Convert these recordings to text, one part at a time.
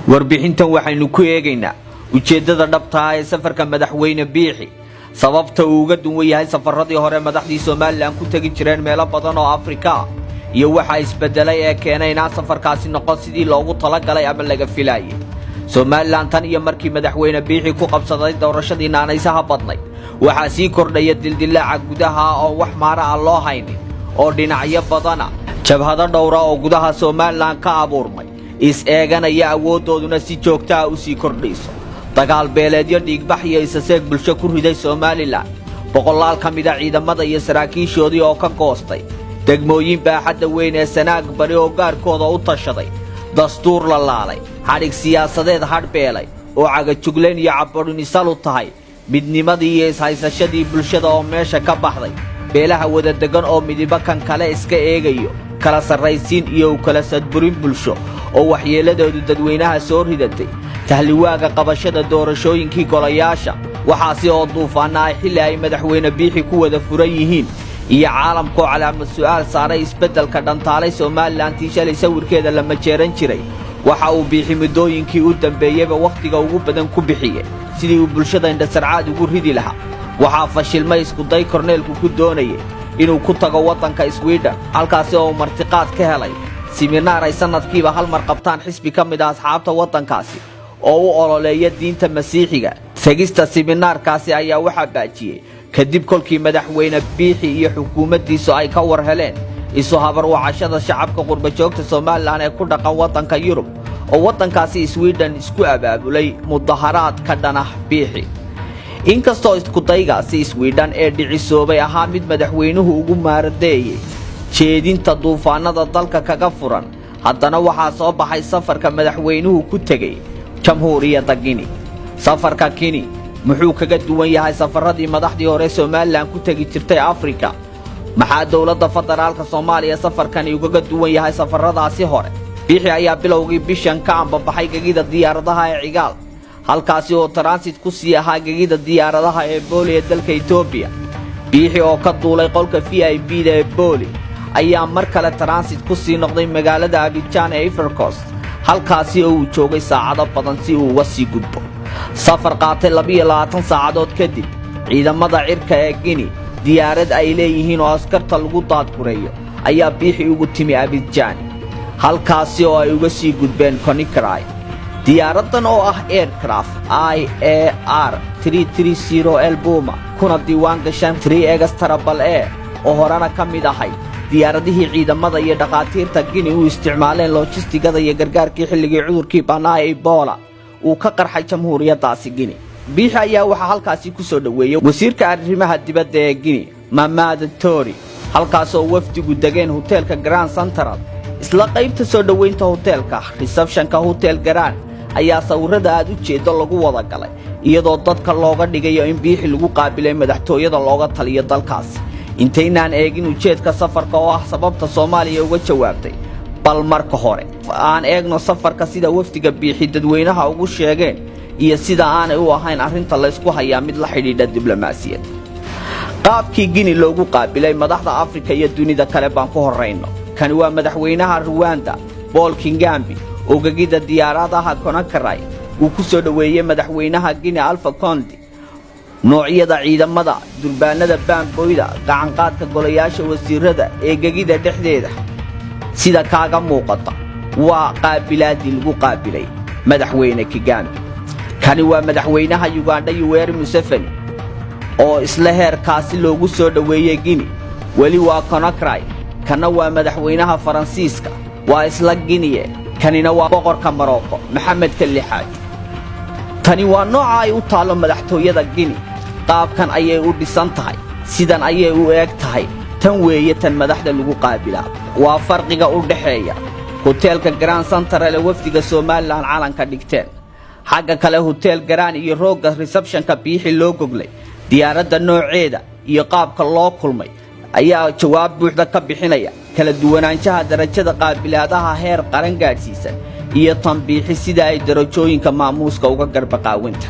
Warbixintan waxaynu ku eegaynaa ujeeddada dhabta ah ee safarka Madaxweyne Biixi, sababta uu uga duwan yahay safaradii hore madaxdii Somaliland ku tegi jireen meelo badan oo Afrika ah, iyo waxa isbeddelay ee keenay inaan safarkaasi noqon sidii loogu talagalay ama laga filaayay. Somaliland tan iyo markii Madaxweyne Biixi ku qabsaday doorashadii naanaysaha badnayd, waxaa sii kordhaya dildilaaca gudaha oo wax maara ah loo haynin oo dhinacyo badana, jabhado dhowra oo gudaha Somaliland ka abuurmay, is-eeganaya, awooddooduna si joogta ah u sii kordhayso, dagaal beeleedyo dhiigbax iyo isaseeg bulsho ku riday Somaliland, boqolaal ka mida ciidamada iyo saraakiishoodii oo ka goostay degmooyin baaxadda weyn ee Sanaag Bari oo gaarkooda u tashaday, dastuur la laalay, xadhig siyaasadeed hadhbeelay oo cagajuglayn iyo cabudhinisal u tahay, midnimadii iyo ishaysashadii bulshada oo meesha ka baxday, beelaha wadadegan oo midibo kan kale iska eegayo, kala sarraysiin iyo u kala sadburin bulsho oo waxyeeladoodu dadweynaha soo ridatay, tahliwaaga qabashada doorashooyinkii golayaasha. Waxaasi oo duufaanna ay xilli ay Madaxweyne Biixi ku wada furan yihiin iyo caalamkoo calaamad su'aal saaray isbeddelka dhantaalay Somalilantii shalay sawirkeeda la majeeran jiray. Waxa uu Biixi muddooyinkii u dambeeyeyba wakhtiga ugu badan ku bixiyey sidii uu bulshada indhasarcaad ugu ridi lahaa. Waxaa fashilmay iskuday korneelku ku doonayay inuu ku tago waddanka Swidhen, halkaasi oo uu martiqaad ka helay siminaar ay sannadkiiba hal mar qabtaan xisbi ka mid ah asxaabta waddankaasi oo u ololeeya diinta Masiixiga. Tegista siminaarkaasi ayaa waxaa baajiyey kadib kolkii Madaxweyne Biixi iyo xukuumaddiisu ay ka war heleen isu habarwacashada shacabka qurbajoogta Somaliland ee ku dhaqan waddanka Yurub oo waddankaasi Swidhen isku abaabulay mudaharaad ka dhan ah Biixi. Inkastoo iskudaygaasi Swidhen ee dhicisoobay ahaa mid madaxweynuhu ugu maaradeeyey jeedinta duufaanada dalka kaga furan, haddana waxaa soo baxay safarka madaxweynuhu ku tegey Jamhuuriyadda Gini. Safarka Gini muxuu kaga duwan yahay safaradii madaxdii hore Somaliland ku tegi jirtay Afrika? Maxaa dowladda federaalka Soomaaliya safarkani ugaga duwan yahay safaradaasi hore? Biixi ayaa bilowgii bishan ka ambabaxay gegida diyaaradaha ee Cigaal, halkaasi oo transit ku sii ahaa gegida diyaaradaha ee Booli ee dalka Etoobiya. Biixi oo ka duulay qolka VIP da ee Booli ayaa mar kale transit ku sii noqday magaalada Abidjaan ee Ivory Coast, halkaasi oo uu joogay saacado badan si uu uga sii gudbo. Safar qaatay 22 saacadood kadib, ciidamada cirka ee Gini diyaarad ay leeyihiin oo askarta lagu daadgureeyo ayaa Biixi ugu timi Abidjaan, halkaasi oo ay uga sii gudbeen Conakry. Diyaaraddan oo ah aircraft IAR L Puma, kuna diiwaan gashan 3X triple A, oo horena ka mid ahayd diyaaradihii ciidamada iyo dhakhaatiirta Gini u isticmaaleen loojistigada iyo gargaarkii xilligii cudurkii banaa ee Ebola uu ka qarxay jamhuuriyaddaasi Gini. Biixi ayaa waxaa halkaasi ku soo dhoweeyey wasiirka arrimaha dibadda ee Gini, Mamada Tori, halkaasoo wafdigu degeen hoteelka Grand Central. Isla qaybta soo dhoweynta hoteelka, receptionka Hotel Grand, ayaa sawirrada aad u jeeddo lagu wada galay, iyadoo dadka looga dhigayo in Biixi lagu qaabilay madaxtooyada looga taliyo dalkaasi. Intaynaan eegin ujeedka safarka oo ah sababta Soomaaliya uga jawaabtay, bal marka hore aan eegno safarka sida wafdiga Biixi dadweynaha ugu sheegeen iyo sida aanay u ahayn arrinta laysku hayaa mid la xidhiidha diblomaasiyad. Qaabkii Gini loogu qaabilay madaxda Afrika iyo dunida kale baan ku horrayno. Kani waa madaxweynaha Ruwanda, Paul Kagame, oo gegida diyaaradaha Conakry uu ku soo dhoweeyey madaxweynaha Gini, Alpha Conde. Noocyada ciidamada, durbaanada baamboyda, gacanqaadka golayaasha wasiirada ee gegida dhexdeeda sida kaaga muuqata waa qaabilaadii lagu qaabilay Madaxweyne Kagame. Kani waa madaxweynaha Yugandha, Yuweri Museveni, oo isla heerkaasi loogu soo dhoweeyey Gini. Weli waa Conakry. Kanna waa madaxweynaha Faransiiska, waa isla Giniye. Kanina waa boqorka Maroko, Maxamedka Lixaad. Tani waa nooca ay u taallo madaxtooyada Gini. Qaabkan ayay u dhisan tahay, sidan ayay u eeg tahay. Tan weeye tan madaxda lagu qaabilaa. Waa farqiga u dhaxeeya hoteelka Grand Central ee wafdiga Somaliland calanka dhigteen, xagga kale Hotel Grand, iyo roogga receptionka Biixi loo goglay. Diyaaradda nooceeda iyo qaabka loo kulmay ayaa jawaab buuxda ka bixinaya kala duwanaanshaha darajada qaabilaadaha heer qaran gaadhsiisan iyo tan Biixi, sida ay darajooyinka maamuuska uga garbaqaawinta.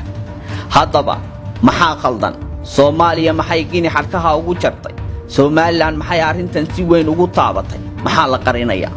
Haddaba maxaa khaldan? Soomaaliya maxay Gini xadhkaha ugu jartay? Somaliland maxay arrintan si weyn ugu taabatay? Maxaa la qarinayaa?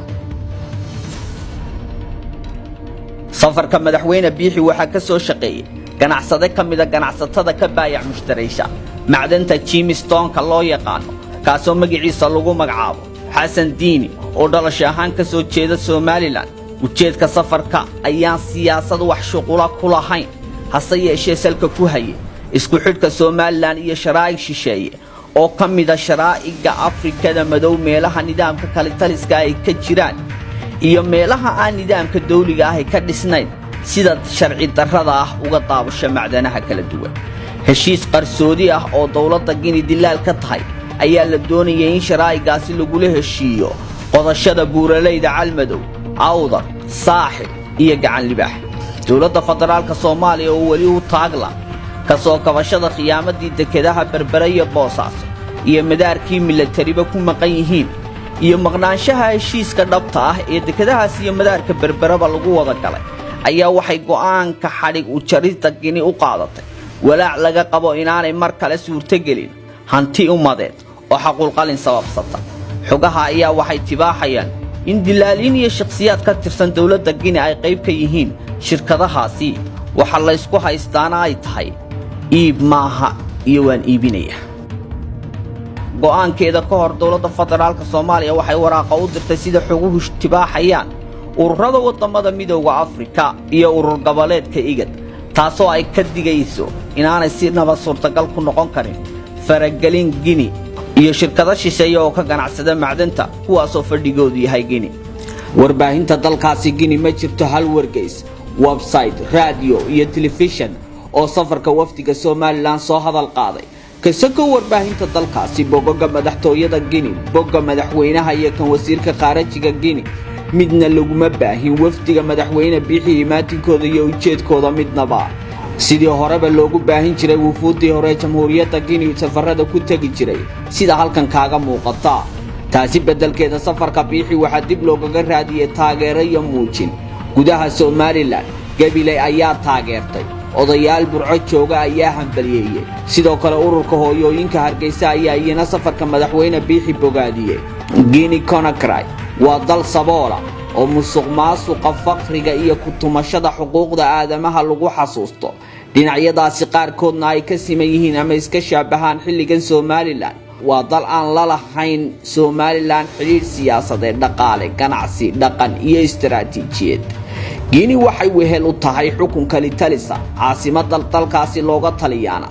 Safarka madaxweyne Biixi waxaa ka soo shaqeeyey ganacsade ka mida ganacsatada ka baayac mushtaraysa macdanta gemstoneka loo yaqaano, kaasoo magaciisa lagu magacaabo Xasan Diini oo dhalasho ahaan ka soo jeeda Somaliland. Ujeedka safarka ayaan siyaasad wax shuqula ku lahayn, hase yeeshee salka ku hayay isku xidhka Somaliland iyo sharaa'ig shisheeye oo ka mida sharaa'iga Afrikada madow, meelaha nidaamka kalitaliska ay ka jiraan iyo meelaha aan nidaamka dawliga ahi ka dhisnayn, sida sharci darrada ah uga daabasho macdanaha kala duwan. Heshiis qarsoodi ah oo dowladda Gini dilaal ka tahay ayaa la doonayay in sharaa'igaasi lagula heshiiyo qodashada buuralayda Calmadow, Awdal, Saaxil iyo Gacan Libaax. Dowladda federaalka Soomaaliya oo weli u taagla ka soo kabashada khiyaamadii dekedaha Berbere iyo Boosaaso iyo madaarkii milatariba ku maqan yihiin, iyo maqnaanshaha heshiiska dhabta ah ee dekedahaas iyo madaarka Berbereba lagu wada galay, ayaa waxay go'aanka xadhig u jarista Gini u qaadatay walaac laga qabo inaanay mar kale suurtogelin hanti ummadeed oo xaqulqalin sababsata. Xogaha ayaa waxay tibaaxayaan in dilaaliin iyo shakhsiyaad ka tirsan dowladda Gini ay qayb ka yihiin shirkadahaasi. Waxa laysku haystaana ay tahay iib maaha iyo waan iibinaya. Go'aankeeda ka hor, dowladda federaalka Soomaaliya waxay waraaqa u dirtay, sida xoguhu tibaaxayaan, ururada waddamada Midowda Afrika iyo urur goboleedka IGAD, taasoo ay ka digayso inaanay si nabad suurtagal ku noqon karin faragelin Gini iyo shirkado shisheeye oo ka ganacsada macdanta, kuwaasoo fadhigoodu yahay Gini. Warbaahinta dalkaasi Gini ma jirto hal wargeys, website, raadiyo iyo telefishan oo safarka wafdiga Somaliland soo hadal qaaday, kasakoo warbaahinta dalkaasi. Bogoga madaxtooyada Gini, bogga madaxweynaha iyo kan wasiirka khaarajiga Gini midna laguma baahin wafdiga madaxweyne Biixi imaatinkooda iyo ujeedkooda midnaba, sidii horeba loogu baahin jiray wufuuddii hore jamhuuriyadda Gini safarada ku tegi jiray, sida halkan kaaga muuqata. Taasi beddelkeeda, safarka Biixi waxaa dib loogaga raadiyey taageero iyo muujin gudaha Somaliland. Gabiley ayaa taageertay, odayaal Burco jooga ayaa hambaliyeeyey, sidoo kale ururka hooyooyinka Hargeysa ayaa iyana safarka madaxweyne Biixi bogaadiyey. Guinea Conakry waa dal saboola oo musuq maasuqa, faqriga iyo ku-tumashada xuquuqda aadamaha lagu xasuusto, dhinacyadaasi qaarkoodna ay ka siman yihiin ama iska shaabahaan xilligan Somaliland. Waa dal aan la lahayn Somaliland xidhiidh siyaasadeed, dhaqaale, ganacsi, dhaqan iyo istaraatiijiyeed. Guinea waxay wehel u tahay xukunka litalisa. Caasimada dalkaasi looga taliyaana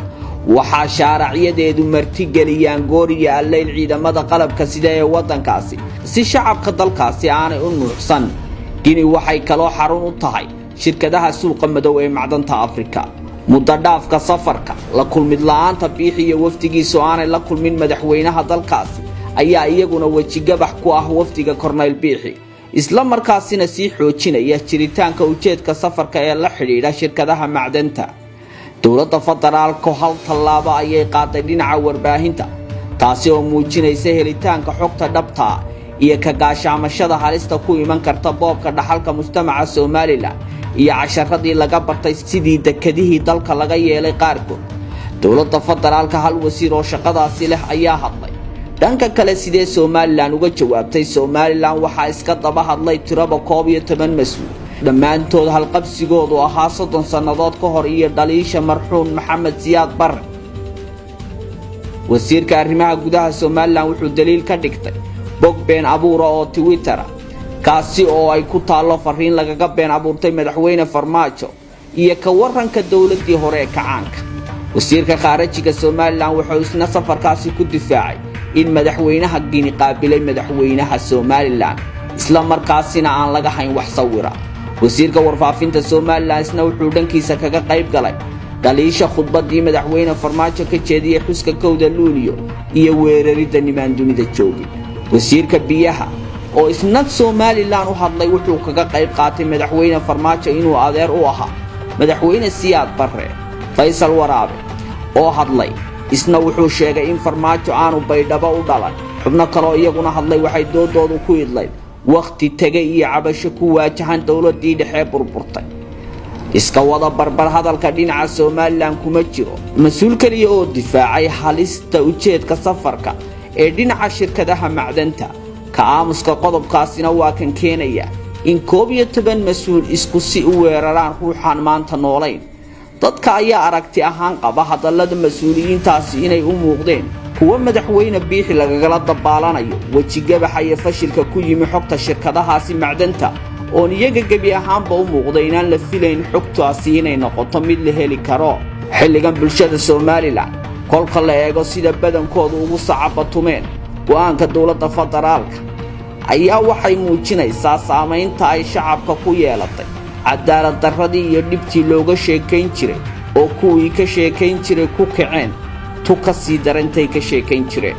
waxaa shaaracyadeedu martigeliyaan goor iyo alleyl ciidamada qalabka sida ee waddankaasi, si shacabka dalkaasi aanay u nuuxsan. Guinea waxay kaloo xarun u tahay shirkadaha suuqa madow ee macdanta Afrika. Muddo dhaafka safarka, la kulmid la'aanta Biixi iyo wafdigiisu aanay la kulmin madaxweynaha dalkaasi ayaa iyaguna wejigabax ku ah wafdiga Kornayl Biixi, isla markaasina sii xoojinaya jiritaanka ujeedka safarka ee la xidhiidha shirkadaha macdanta. Dowladda federaalku hal tallaabo ayay qaaday dhinaca warbaahinta, taasi oo muujinaysa helitaanka xogta dhabtaa iyo ka gaashaamashada halista ku iman karta boobka dhaxalka mujtamaca Somaliland iyo casharadii laga bartay sidii dekadihii dalka laga yeelay qaarkood. Dowladda federaalka hal wasiir oo shaqadaasi leh ayaa hadlay. Dhanka kale, sidee Somaliland uga jawaabtay? Somaliland waxaa iska daba hadlay tiraba 11 mas-uul, dhammaantood halqabsigoodu ahaa 30 sannadood ka hor iyo dhaliisha marxuum Maxamed Siyaad Barre. Wasiirka arrimaha gudaha Somaliland wuxuu daliil ka dhigtay bog been abuura oo Twitter, kaasi oo ay ku taallo fariin lagaga been abuurtay madaxweyne Farmaajo iyo ka waranka dowladdii hore ee kacaanka. Wasiirka khaarajiga Somaliland wuxuu isna safarkaasi ku difaacay in madaxweynaha Gini qaabilay madaxweynaha Somaliland, isla markaasina aan laga hayn wax sawira. Wasiirka warfaafinta Somaliland isna wuxuu dhankiisa kaga qayb galay dhaliisha khudbaddii madaxweyne Farmaajo ka jeediyey xuska 1-da Luuliyo iyo weeraridda nimaan dunida joogin. Wasiirka biyaha oo isna Somaliland u hadlay wuxuu kaga qayb qaatay madaxweyne Farmaajo inuu adeer u ahaa madaxweyne Siyaad Barre. Faysal Waraabe oo hadlay isna wuxuu sheegay in Farmaajo aanu Baydhabo u dhalan. Xubno kaloo iyaguna hadlay waxay doodoodu ku idlayd wakhti tegay iyo cabasho ku waajahan dowladdii dhexee burburtay. Iska wada barbar hadalka dhinaca Somaliland, kuma jiro mas-uul keliya oo difaacay halista ujeedka safarka ee dhinaca shirkadaha macdanta. Ka aamuska qodobkaasina waa kan keenaya. In 11 mas-uul isku si u weeraraan ruuxaan maanta noolayn. Dadka ayaa aragti ahaan qaba hadallada mas-uuliyiintaasi inay u muuqdeen kuwo Madaxweyne Biixi lagagala dabaalanayo wejigabaxa iyo fashilka ku yimi xogta shirkadahaasi macdanta, oon iyaga gebi ahaanba u muuqda inaan la filayn xogtaasi inay noqoto mid la heli karo xilligan. Bulshada Somaliland, kolka la eego sida badankoodu ugu sacabatumeen go'aanka dowladda federaalka, ayaa waxay muujinaysaa saamaynta ay shacabka ku yeelatay cadaalad darradii iyo dhibtii looga sheekayn jiray, oo kuwii ka sheekayn jiray ku kaceen tu ka sii darantay ka sheekayn jireen.